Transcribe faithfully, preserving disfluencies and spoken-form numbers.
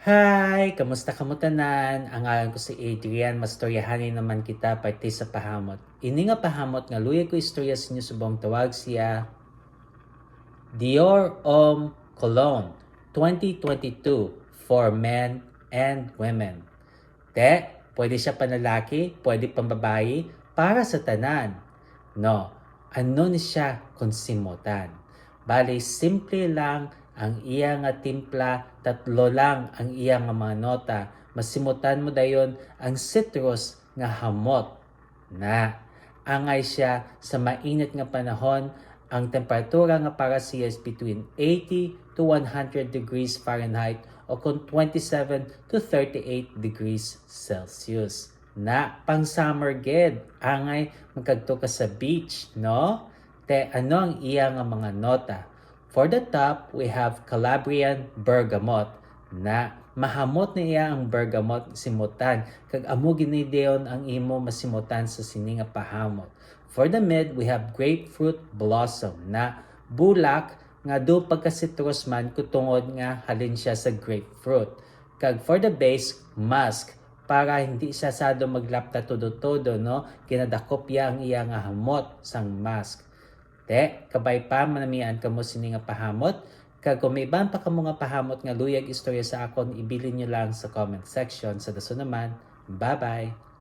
Hi! Kamusta kamo tanan? Ang ngalan ko si Adrian. Mastoryahanay naman kita parte sa pahamot. Ini nga pahamot nga luyag ko istorya sa inyo subong tawag siya Dior Homme Cologne twenty twenty-two for men and women. Te, pwede siya panlalaki, pwede pambabayi, para sa tanan. No, ano ni siya kung simutan? Bali, simple lang ang iya nga timpla, tatlo lang ang iya nga mga nota. Masimutan mo dayon ang citrus nga hamot. Na, angay siya sa mainit nga panahon, ang temperatura nga para siya is between eighty to one hundred degrees Fahrenheit o kung twenty-seven to thirty-eight degrees Celsius. Na, pang summer gid, angay magkadto ka sa beach, no? Te, ano ang iya nga mga nota? For the top, we have Calabrian bergamot. Na, mahamot na iya ang bergamot simutan, kag amo gid ni dayon ang imo masimutan sa sini nga pahamot. For the mid, we have grapefruit blossom. Na, bulak nga do pagka-citrus man kutungod nga halin siya sa grapefruit. Kag for the base, musk, para hindi siya sado maglapta todo-todo, no? Ginadakop ya ang iya nga hamot sang musk. Te, kabay pa manamian kamo sini nga pahamot. Kag kung may iban pa kamo nga pahamot nga luyag istorya sa akon, ibilin nyo lang sa comment section. Sa dason naman, bye-bye!